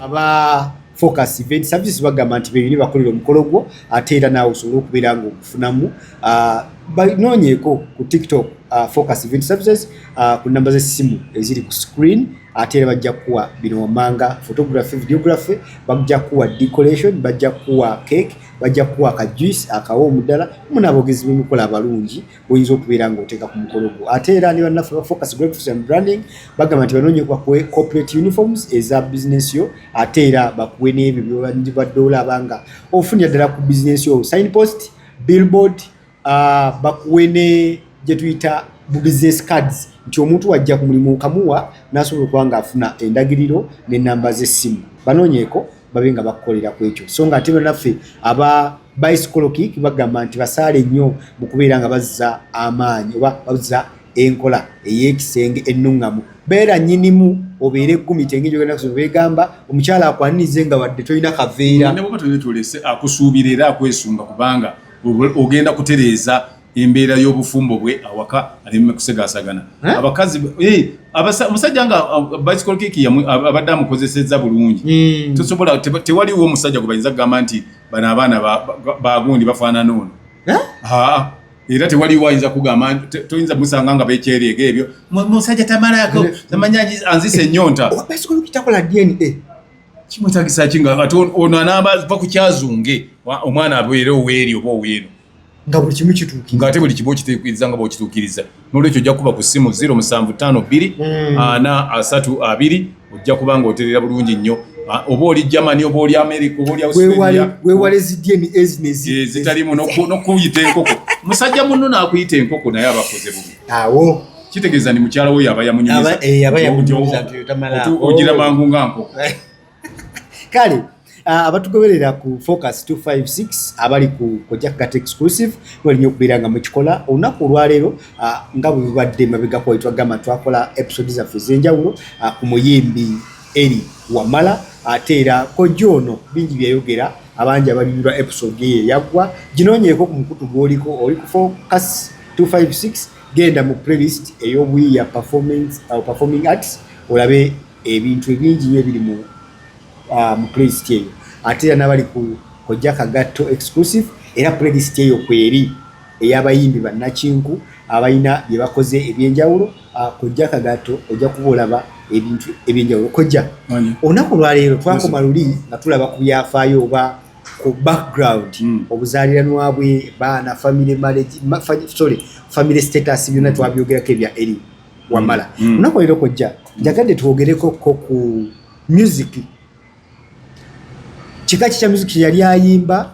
Aba Focus Event Services bagamba nti beyini bakolera omukolo gwo, ate era naawe osobole okubeera nga ogufunamu. Banoonyeeko ku TikTok, Focus Event Services, ku namba z'essimu eziri ku screen. Ate era bajja kukuwa bino wammanga: photography, videography, bajja kukuwa decoration, bajja kukuwa cake, bajja kukuwa aka juice akawoomu ddala, mu n'aboogezi b'emikolo abalungi oyinza okubeera ng'oteeka ku mukolo gwo. Ate era ne bannaffe ba Focus Graphics and Branding bagamba nti banoonye bakuwe corporate uniforms eza bizinesi yo, ate era bakuwe n'ebyo byobadde olaba nga ofunira ddala ku bizinesi yo, signpost, billboard, bakuwe ne gye tuyita bu business cards, nti omuntu wajja ku mulimu okamuwa n'asobola okuba ng'afuna endagiriro n'ennamba z'essimu. Banoonyeeko babe nga bakukolera ku ekyo. So nga ate bannaffe aba Bicycle Kick bagamba nti basaale nnyo mu kubeera nga bazza amaanyi oba bazza enkola ey'ekisenge ennuŋŋamu. Beera nnyinimu, obeere eggumite engeri gyogenda begamba omukyala akwanirize nga wadde tolina kaveera. Ne bwoba tolina kyolese, akusuubira era akwesunga, kubanga ogenda kutereeza embeera y'obufumbo bwe awaka aleme kusegasagana. Abakazi, omusajja nga Bicycle Kick abadde amukozesezza bulungi, tosobola, tewaliwo omusajja gwe bayinza kugamba nti bano abaana bagundi bafaanana ono. Era tewaliwo ayinza kugamba, toyinza musanga nga bekyereega ebyo, musajja tamalaako, tamanya anzisa ennyonta. Bicycle Kick takola DNA? Kimwetagisa ki nga ate ono anaaba va ku kyazunge, omwana abeere oweeri oba oweeno? Nga buli kimu kituukiriza. Ng'ate buli kimu okituukiriza nga bw'okituukiriza. N'olwekyo ojja kuba ku ssimu 0752 432, ojja kuba ng'oterera bulungi nnyo. Oba oli Germany, oba oli America, oba oli Australia. Weewale zi DNA zino. Ezitalimu n'okuyita enkoko. Musajja munno n'akuyita enkoko, naye aba akoze bubi. Awo. Kitegeeza ni mukyala we yaba yamunyumiza. Aba yamunyumiza nti tamalaako. Ogira mangu nga nkoko. Kale abatugoberera ku Focus 256, abali ku Kojja Kagatto Exclusive, mwerinnya okubeera nga mukikola olunaku olwaleero. Nga bwe bubadde mabegako twagamba twakola episode zaffe ez'enjawulo ku muyimbi Elly Wamala. Ate era kojja ono bingi byeyayogera. Abangi abanyumirwa episode eyo eyaggwa, ginoonyeeko ku mukutu gw'oliko. Oli ku Focus 256, genda mu playlist ey'obuyiya performance, performing arts, olabe ebintu ebingi nnyo ebiri mu playlist eyo. Ate era n'abali ku Kojja Kagatto Exclusive, era playlist eyo kweri ey'abayimbi bannakinku abalina bye bakoze ebyenjawulo. Kojja Kagatto ojja kuba olaba ebintu ebyenjawulo. Kojja, olunaku olwaleero twakoma luli nga tulaba ku byafaayo oba ku background, obuzaaliranwa bwe, baana, family marriage, sorry, family status, byonna twabyogerako ebya Elly Wamala. Olunaku olwaleero, kojja, njagadde twogereko ko ku music. Kika ki kya music kye yali ayimba?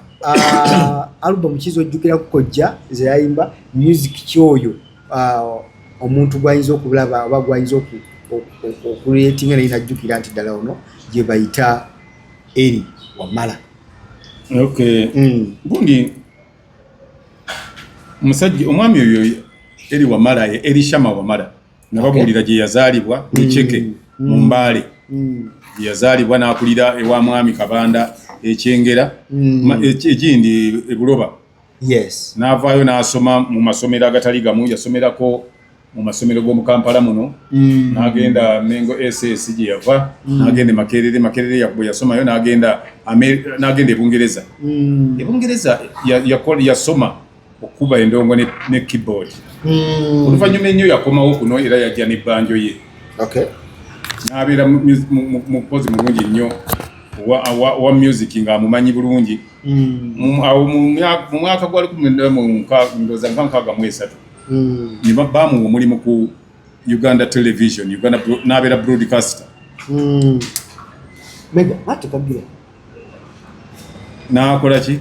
Album kiza ojjukiraku, kojja, ze yayimba? Music kyoyo omuntu gwayinza okulaba oba gwayinza okuretinga naye najjukira nti ddala ono gye bayita Elly Wamala? Okay. Gundi omusajja, omwami oyo Elly Wamala ye Elishama Wamala. Nababuulira gye yazaalibwa, Ekyeke mu Mbaale. Gye yazaalibwa n'akulira ewa mwami Kabanda Ekyengera, ekindi Ebuloba. N'avaayo n'asoma mu masomero agatali gamu. Yasomerako mu masomero g'omu Kampala muno, n'agenda Mengo SS gye yava, n'agenda e Makerere. Makerere bwe yasomayo n'agenda e Bungereza. E Bungereza yasoma okukuba endongo ne keyboard. Oluvannyuma ennyo yakomawo kuno era yajja n'ebbanjo ye, n'abeera mukozi mulungi nnyo owa music ng'amumanyi bulungi. Awo mu mwaka gwa 1963 ne bamuwa omulimu ku Uganda Television, Uganda, n'abeera broadcaster. Mega ate kagira. N'akola ki?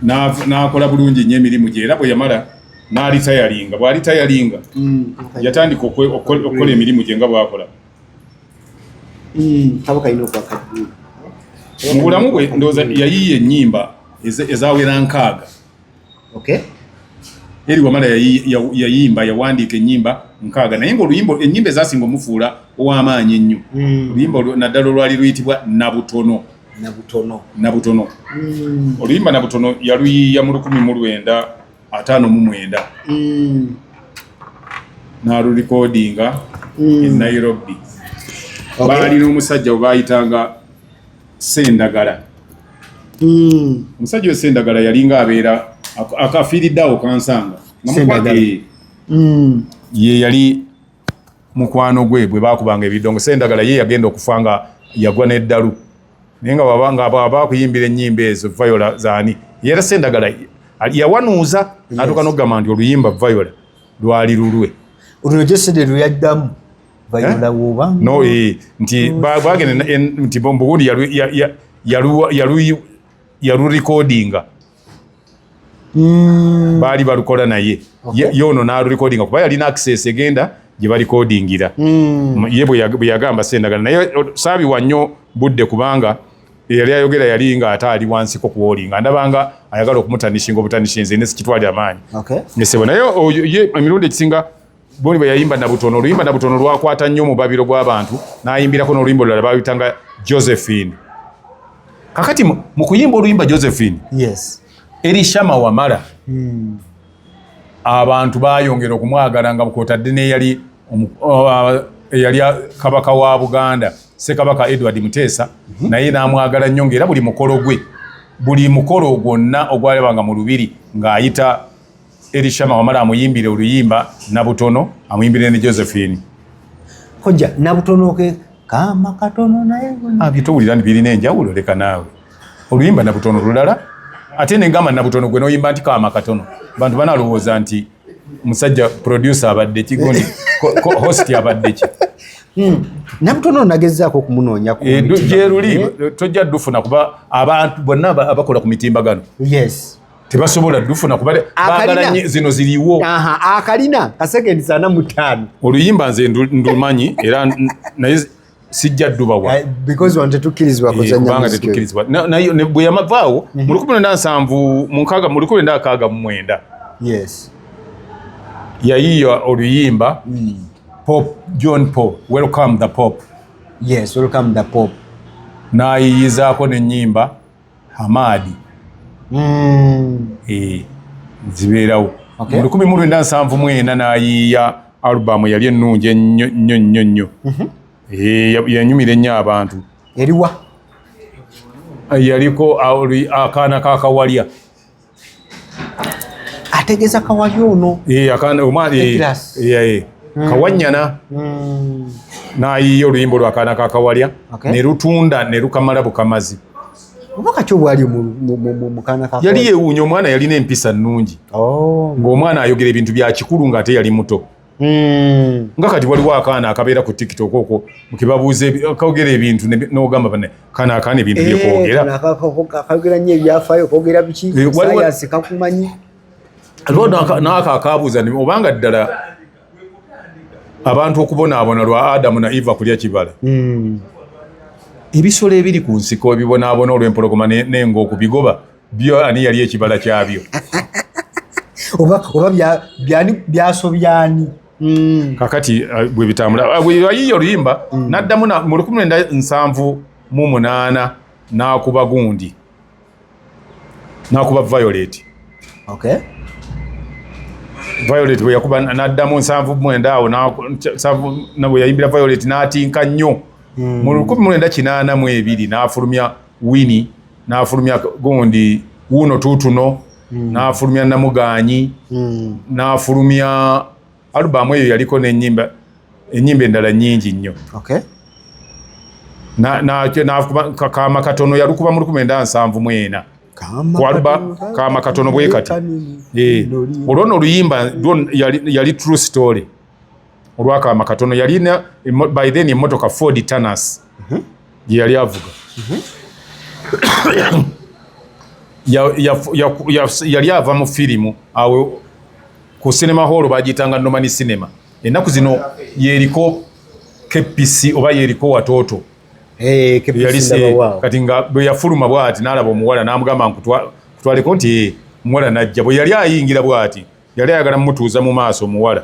N'akola bulungi nnyo emirimu gye, era bwe yamala n'alitayalinga. Bw'alitayalinga yatandika okukola emirimu gye nga bw'akola. Kaba kalina okwakaddu. Mu bulamu bwe ndowooza yayiiya ennyimba ezawera 60. Elly Wamala yayimba, yawandiika ennyimba 60, naye ngaoluyimba, ennyimba ezasinga omufuula ow'amaanyi ennyo, oluyimba naddala olwali luyitibwa Nabutono. Nabutono. Nabutono. Oluyimba Nabutono yaluyiiya mu 1959, n'alulikodinga e Nairobi. Baali n'omusajja bwe baayitanga Sendagala. Omusajja oyo Sendagala yalinga abeera akafiiridde awo Kansanga. Ye yali mukwano gwe bwe bakubanga ebidongo. Sendagala ye yagenda okufa nga yagwa n'eddalu, naye nga bwaba aba akuyimbira ennyimba ezo Viola zaani, era Sendagala yawanuuza n'atuuka n'okugamba nti oluyimba Viola lwali lulwe. Olwo jesede lwe yaddamu Viola woba no nti bagenda nti mbugundi yalurekodinga. Baali balukola naye yono n'alurekodinga kuba yalina access egenda gye balikodingira. Ye bwe yagamba Sendagala, naye saabiwa nnyo budde kubanga eyali ayogera yali nga ate ali wansiko kuwolinga, ndabanga ayagala okumutanishinga obutanishinze ne sikitwalira maanyi. Nesebo naye ye emirundi ekisinga boli bwe yayimba Nabutono, oluyimba Nabutono lwakwata nnyo omubabiro gw'abantu, n'ayimbirako n'oluyimba olulala baluyitanga Josephine. Kakati mu kuyimba oluyimba Josephine, Erishama Wamala, abantu bayongera okumwagala nga kwotadde n'eyali eyali kabaka wa Buganda, Ssekabaka Edward Muteesa, naye n'amwagala nnyo, ng'era buli mukolo gwe, buli mukolo gwonna ogwalabanga mu lubiri, ng'ayita Erishama Wamala amuyimbire oluyimba Nabutono, amuyimbire ne Josephine. Kojja, Nabutono ke kama katono naye Byetowulira nti birina enjawulo, leka naawe. Oluyimba Nabutono lulala, ate nengamba Nabutono gwe noyimba nti kaama katono, bantu banalowooza nti musajja producer abadde ki, gundi host abadde ki? Nabutono nagezaako okumunoonya ku mitimbagano. Gyeruli, tojja dufuna kuba abantu bonna abakola ku mitimbagano tebasobola dufuna kuba baagala nnyo zino ziriwo. Aha, akalina kasekendi 45. Oluyimba nze ndumanyi era naye sijja ddubawa. Because wano tetukkirizibwa kuzannya kubanga muziki. Tetukkirizibwa. Naye bwe yamavaawo mu 1976, mu 1969, yayiiya oluyimba Pope John Paul, Welcome the Pope. Yes, Welcome the Pope. N'ayiiyizaako n'ennyimba Hamadi. Zibeerawo. Mu 1974 n'ayiiya alubamu yali ennungi ennyo nnyo nnyo nnyo. Yanyumira ennyo abantu. Eriwa? Yaliko akaana ka Kawalya. Ategeeza Kawalya ono. Akaana omwana, Class. Kawanyana. N'ayiiya oluyimba olw'akaana ka Kawalya ne lutunda ne lukamala bukamazi. Oba kaki obwali mu kaana ka Yali Kawalya? Yeewuunya, omwana yalina empisa nnungi, ng'omwana ayogera ebintu bya kikulu ng'ate yali muto. Nga kati waliwo akaana akabeera ku TikTok okwo kebabuuza kogera ebintu n'ogamba bane kano akaana ebintu byekwogera. Kano kayogera nnyo ebyafaayo, kogera biki, sayansi kakumanyi. Aliwo n'ako akabuuza nti obanga ddala abantu okubonaabona lwa Adamu na Eva kulya kibala, ebisolo ebiri ku nsiko ebibonaabona olw'empologoma n'engo okubigoba, byo ani yali ekibala kyabyo? Oba byani byasobyani? Kakati bwe bitambula, bwe yayiiya oluyimba n'addamu mu 1978 n'akuba gundi, n'akuba Violet. Violet bwe yakuba n'addamu 79 awo bwe yayimbira Violet n'atinka nnyo. Mu 1982 n'afulumya Winnie, n'afulumya gundi wuuno tuutuno, n'afulumya Namuganyi, n'afulumya alubamu eyo yaliko n'ennyimba, ennyimba endala nnyingi nnyo. N'akuba Kaama Katono, yalukuba mu 1974. Kaama Kwaluba katono, Kaama Katono bwe kati. Kanini, loli. Olwo nno oluyimba lwo yali true story. Olwakaama katono yalina by then emmotoka Ford Taunus gye yali avuga. Yali ava mu firimu awo ku cinema hall bagiyitanga Norman Cinema, ennaku zino yeriko KPC oba yeriko Watoto. KPC. Yali ndaba waawo. Kati nga bwe yafuluma bw'ati n'alaba omuwala n'amugamba nkutwaleko nti omuwala n'ajja. Bwe yali ayingira bw'ati yali ayagala mumutuuza mu maaso omuwala,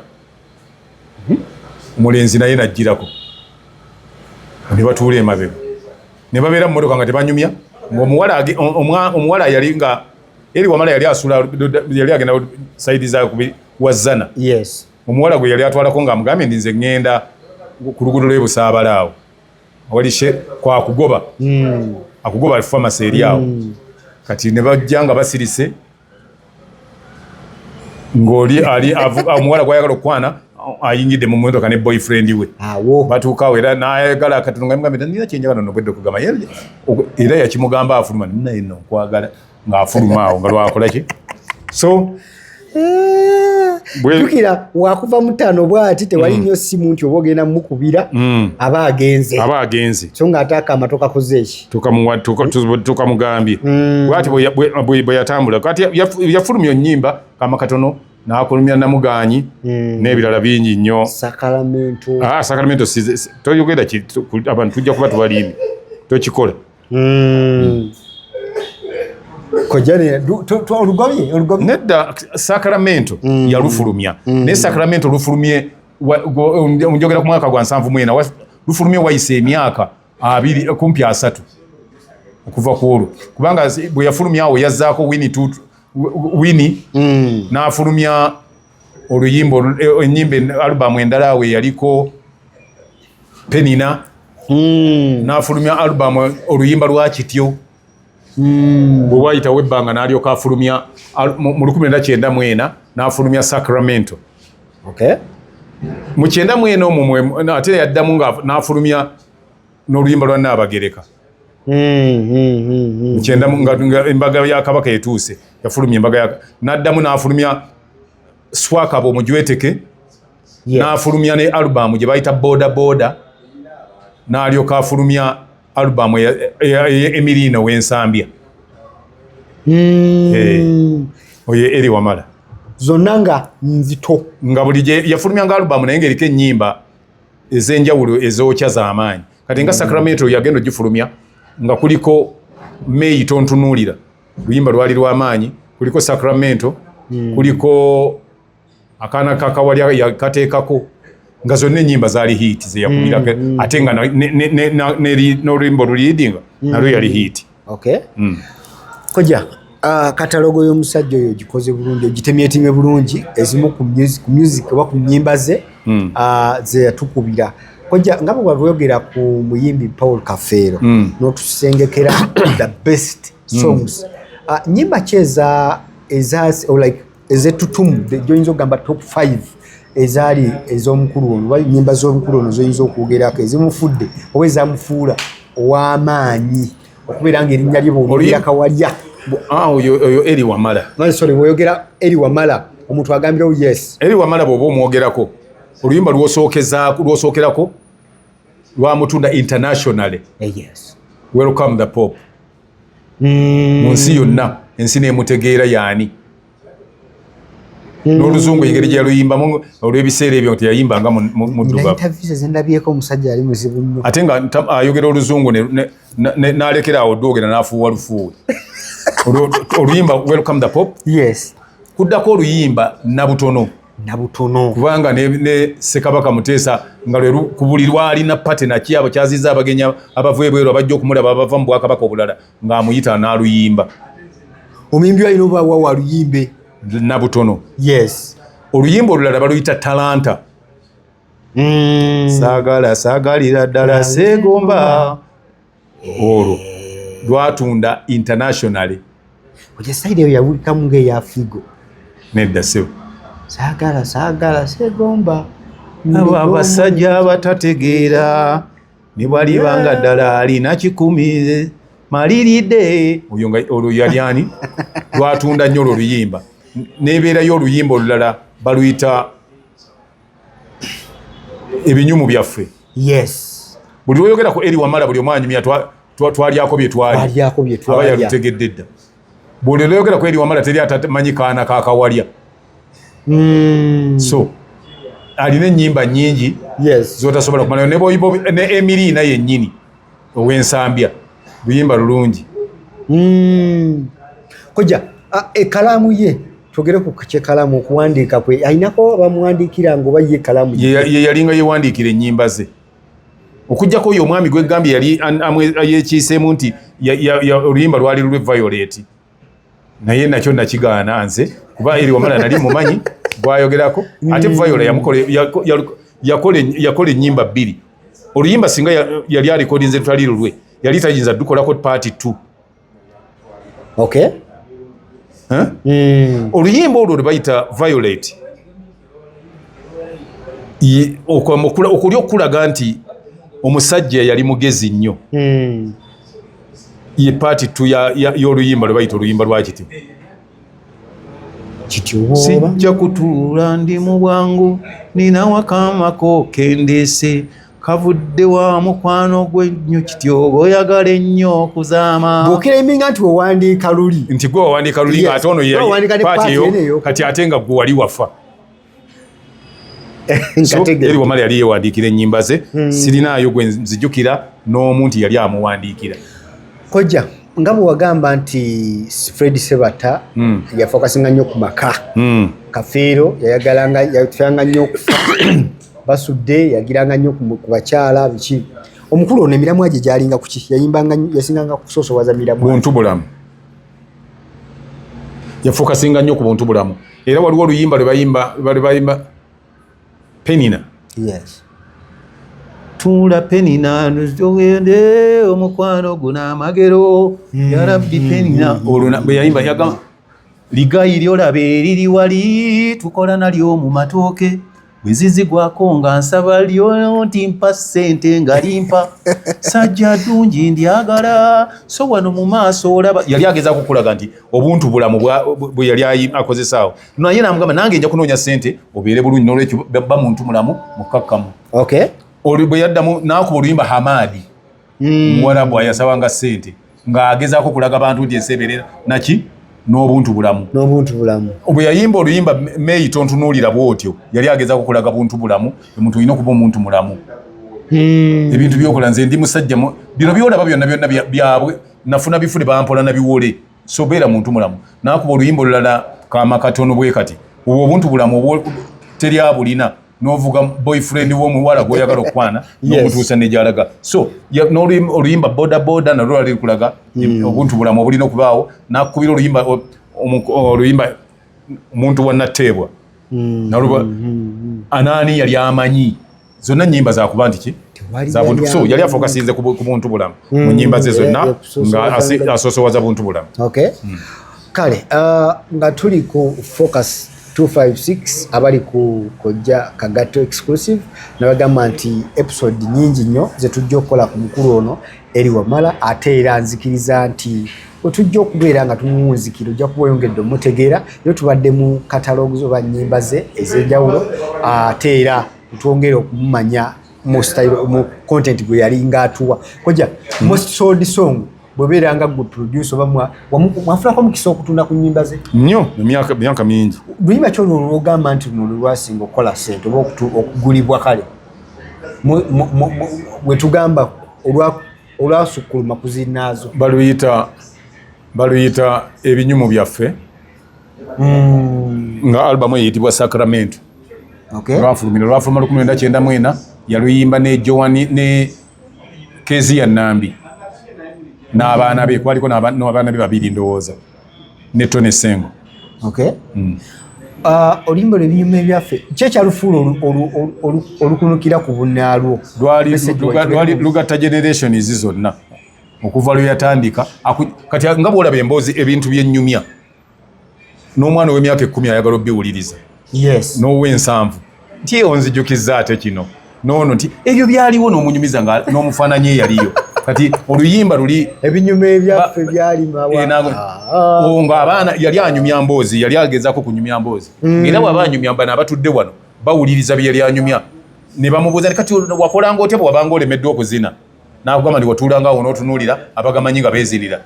omulenzi naye n'ajjirako ne batuula emabega ne babeera mu mmotoka nga tebanyumya, ng'omuwala omuwala yali nga eri Wamala yali asula, yali agenda side za Wazana. Omuwala gwe yali atwalako ng'amugambye nti nze ŋŋenda ku luguudo lw'e Busaabala awo. Awali kwakugoba akugoba pharmacy eri awo. Kati ne bajja nga basirise, ng'oli ali omuwala gwayagala okukwana ayingidde mu motoka ne boyfriend we. Awo. Batuukawo era nayagala akatono nga mugambye, nina kyenjagala nno obwedde okugamba. Era yakimugamba afuluma, naye nno nkwagala, ng'afuluma awo nga lwakola ki. So Jjukira wakuva mu ttaano bw'ati, tewali nnyo simu nti oba ogenda mukubira, aba agenze. Aba agenze. So ng'ate akama tokakoze eki. Tukamugambye bwati bwe yatambula. Kati yafulumya ennyimba kama katono, n'akulumya Namuganyi n'ebirala bingi nnyo. Sakalamento. Ah, Sacramento toyogera abantu tujja kuba tubalimbi, tokikola. Kojja olugobye olugobye. Nedda, Sacramento yalufulumya, naye Sacramento lufulumye njogera ku mwaka gwa 74, lufulumye wayise emyaka 20, kumpi 30 okuva ku olwo, kubanga bwe yafulumya awo yazzaako Winnie Winnie, n'afulumya oluyimba ennyimba alubamu endala awo eyaliko Penina, n'afulumya alubamu oluyimba lwa Kityo. Bwe wayitawo ebbanga n'alyoka afulumya mu 1994 n'afulumya Sacramento. Mu 94 omwo ate yaddamu nga n'afulumya n'oluyimba lwa Nnaabagereka. Mu kyenda nga embaga ya Kabaka etuuse, yafulumya embaga ya, n'addamu n'afulumya Swakaba Omujweteke, n'afulumya ne alubamu gye bayita Boda Boda, n'alyoka afulumya alubamu Emiriino w'Ensambya. Oyo Eri Wamala. Zonna nga nzito. Nga buli gye yafulumyanga alubamu naye ng'eriko ennyimba ez'enjawulo ezookya z'amaanyi. Kati nga Sacramento yagenda ogifulumya nga kuliko Meyi Tontunuulira, luyimba lwali lw'amaanyi, kuliko Sacramento, kuliko Akaana Kakawalya yakateekako, nga zonna ennyimba zaali hit zeyakubirako, ate nga n'oluyimba oluleadinga nalwo yali hit. Okay. Koja, catalogue y'omusajja oyo ogikoze bulungi, ogitemyetemye bulungi, ezimu ku music oba ku nnyimba ze ze yatukubira. Koja, nga bwe wayogera ku muyimbi Paul Kafeero, n'otusengekera the best songs, nnyimba ki eza or like ez'ettutumu gy'oyinza okugamba top 5 ezaali ez'omukulu ono, oba ennyimba z'omukulu ono z'oyinza okwogerako ezimufudde oba ezamufuula ow'amaanyi okubeera ng'erinnya lye bw'oyogera Kawalya? Ah, oyo Eri Wamala. No, sorry, bw'oyogera Eri Wamala omuntu agambirawo yes. Eri Wamala bw'oba omwogerako, oluyimba lwosookerako lwamutunda internationally. Welcome the Pope. Mu nsi yonna, ensi nemutegeera yaani, n'oluzungu engeri gye yaluyimbamu olw'ebiseera ebyo teyayimbanga muddugavu. Interviews zendabyeko omusajja ali muzibu nnyo. Ate nga ayogera oluzungu n'alekera awo dwogera n'afuuwa lufuuwe. Oluyimba Welcome the Pope. Kuddako oluyimba Nabutono. Nabutono. Kubanga ne Ssekabaka Muteesa nga lwe ku buli lwalina party naki abo kyaziza abagenyi abava ebweru abajja okumulaba abava mu bwakabaka obulala, ng'amuyita n'aluyimba. Omuyimbi alina oba wa waluyimbe. Nabutono. Oluyimba olulala baluyita Talanta. Saagala saagalira ddala seegomba, olwo lwatunda internationally. Oja side eyo yawulikamu ng'eya Figo. Nedda ssebo. Saagala saagala segomba. Abo abasajja abatategeera ne bwalibanga ddala alina 100 maliridde oyo nga olwo yali ani, lwatunda nnyo olwo oluyimba. Nebeerayo oluyimba olulala baluyita Ebinyumu Byaffe. Buli lwoyogera ku Eri Wamala, buli omu anyumya twalyako bye twali. Twalyako bye aba twalya. Yalutegedde dda. Buli lwoyogera ku Eri Wamala teri atamanyi Kaana Kakawalya. So alina ennyimba nnyingi zotasobola kumalayo ne ne Emiriina yennyini ow'Ensambya luyimba lulungi. Koja, ekkalaamu ye, twogere ku kyekalaamu, okuwandiika kwe, ayinako abamuwandiikira nga oba ye ekkalaamu ye? Ye yalinga yewandiikira ennyimba ze, okuggyako oyo omwami gwegambye yali yekiiseemu nti oluyimba lwali lulwe Violet, naye nakyo nakigaana nze, kuba Eri Wamala nali mumanyi gwayogerako. Ate Viola yakola ennyimba bbiri. Oluyimba singa yali alikodinze lutali lulwe, yali tayinza dukolako part 2. Okay. Eh? Oluyimba olwo lwe bayita Violet, okuli okulaga nti omusajja yali mugezi nnyo. Ye part 2 y'oluyimba lwe bayita oluyimba lwa Kityo. Kityo bwoba. Sijja kutuula, ndi mu bwangu, nina wakamako kendeese, kavudde wa mukwano gwennyo, kityo oyagala ennyo okuzaama. Bw'oclaiminga nti wewandiika luli. Nti gwe wawandiika luli, nga ate ono Gwe wawandiika ne part part eyo, eno eyo. Kati ate nga gwe wali wafa. So, Nkategeera. Eri Wamala yali yewandiikira ennyimba ze. Sirinaayo gwe nzijukira n'omu nti yali amuwandiikira. Kojja, nga bwe wagamba nti Fred Sebata yafocusinga nnyo ku maka. Kafeero yayagalanga, yafanga nnyo okufa, Basudde yagiranga nnyo ku bakyala, biki. Omukulu ono emiramwa gye gyalinga kuki? Yayimbanga, yasinganga kusoosowaza miramwa. Buntu bulamu. Yafocusinga nnyo ku buntu bulamu. Era waliwo oluyimba lwe bayimba Penina. Tuula Penina, ogende, omukwano guno amagero, yarabbi Penina. Olwo bwe yayimba yagamba ligayi lyolaba eriri wali, tukola nalyo mu matooke, bwe zizigwako nga nsaba lyo nti mpa ssente, nga limpa sajja ddungi ndyagala. So wano mu maaso olaba yali agezaako okulaga nti obuntu bulamu bwe yali akozesaawo, naye namugamba, nange nja kunoonya ssente obeere bulungi, nolwekyo ba muntu mulamu mukakkamu. Olwo bwe yaddamu n'akuba oluyimba Hamadi, muwarabu ayasabanga ssente, ng'agezaako okulaga bantu nti ensi ebeerera naki n'obuntu bulamu. N'obuntu bulamu. Bwe yayimba oluyimba Meeyi Tontunuulira bw'otyo, yali agezaako okulaga buntu bulamu, omuntu olina okuba omuntu mulamu. Ebintu byokola, nze ndi musajja bino byolaba byonna byonna byabwe nafuna bifu ne bampola na biwole, so beera muntu mulamu. N'akuba oluyimba olulala Kaama Katono bwe kati, obwo obuntu bulamu obwo teri abulina, n'ovuga boyfriend w'omuwala gw'oyagala okukwana n'omutuusa negyalaga. So oluyimba Boda Boda nalwo lwali lukulaga obuntu bulamu obulina okubaawo. N'akubira oluyimba oluyimba Omuntu wa Nateebwa nalwo anaani yali amanyi zonna nyimba zakuba nti ki. Tewali Za buntu. yali So yali amanyi. afocusinze ku buntu bulamu mu nyimba ze zonna, Yakusosowaza nga asosowaza buntu bulamu. Okay. Kale nga tuli ku Focus 256, abali ku Kojja Kagato Exclusive, nabagamba nti episode nyingi nnyo zetujja okukola ku mukulu ono Eri Wamala. Ate era nzikiriza nti wetujja okubeera nga tumuwunzikira, ojja kuba oyongedde omutegeera. Era tubadde mu catalogs oba nnyimba ze ez'enjawulo, ate era twongere okumumanya mu style, mu content gwe yalinga atuwa. Kojja, most sold song, bwebeera nga gwe producer oba mwafunako omukisa okutunda ku nnyimba ze? Nnyo, mu myaka mingi. Luyimba ki olwo lwogamba nti luno lwe lwasinga okukola sente oba okugulibwa? Kale bwe tugamba olwasukkuluma ku zinnaazo. Baluyita Ebinyumu Byaffe, nga albamu eyitibwa Sacramento. Lwafuluma 1994. Yaluyimba ne Joani ne Kezia Nambi n'abaana be, kwaliko n'abaana be babiri ndowooza, ne Tony Sengo. Okay. Oluyimba lw'Ebinyumu Ebyaffe, ki ekyalufuula olukunukira ku bunnaalwo? Lwali Message lwali lugatta generations zonna okuva lwe yatandika. Kati nga bwolaba emboozi, ebintu byennyumya, n'omwana ow'emyaka 10 ayagala obiwuliriza, n'ow'ensanvu nti onzijukiza ate kino noono nti ebyo byaliwo, n'omunyumiza nga n'omufaananyi eyaliyo. Kati oluyimba luli Ebinyuma ebyaffe byalimawa. Eh, oh, nga abaana yali anyumya mboozi, yali agezaako kunyumya mboozi. Era bw'aba anyumya, bano abatudde wano bawuliriza bye yali anyumya ne bamubuuza nti kati wakolanga otya bwe wabanga olemeddwa okuzina? N'akugamba nti watuulanga awo n'otunuulira abagamanyi nga beezinira.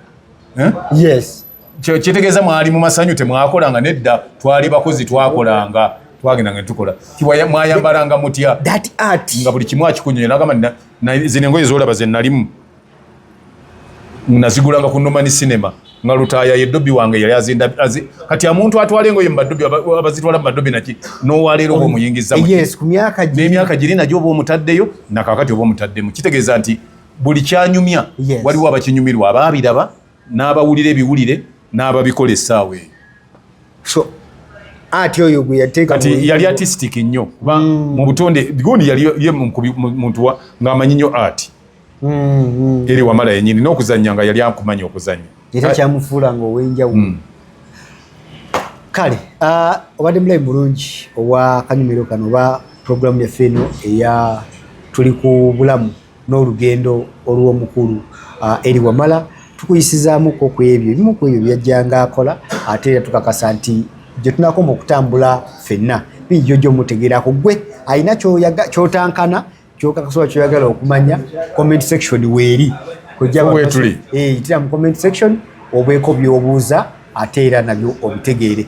Eh? Yes. Kitegeeza mwali mu masanyu, temwakolanga? Nedda, twali bakozi, twakolanga, twagendanga netukola. Mwayambalanga mutya? That art. Nga buli kimu akikunyonya. Nagamba zino engoye zolaba ze nalimu nazigulanga ku Nomani Cinema, nga Lutaaya ye dobbi wange yali azinda kati omuntu atwala engoye mu badobbi, abazitwala mu badobbi naki, n'owaleero oba omuyingiza mu Yes, ku myaka n'emyaka giri nagyo oba omutaddeyo, nakakati oba omutaddemu. Kitegeeza nti buli kyanyumya waliwo abakinyumirwa, abaabiraba n'abawulira ebiwulire n'ababikola essaawa eyo. So Ati oyo gwe yateeka. Kati yali artistic nnyo, kuba mu butonde gundi yali ye muntu ng'amanyi nnyo art. Eri Wamala yennyini n'okuzannya nga yali akumanya okuzannya. Era kyamufuula nga ow'enjawulo. Kale obadde mulayi mulungi owa kanyumiro kano oba puroguramu yaffe eno eya Tuli ku Bulamu n'Olugendo olw'omukulu Eri Wamala. Tukuyisizaamuko ku ebyo, ebimu ku ebyo byajjanga akola, ate era tukakasa nti gye tunakoma okutambula ffenna bingi gyojja omutegeerako. Gwe alina kyotankana, kyokakasa, kyoyagala okumanya, comment section weeri. Wetuli. Yitira mu comment section, obeeko by'obuuza, ate era nabyo obitegeere.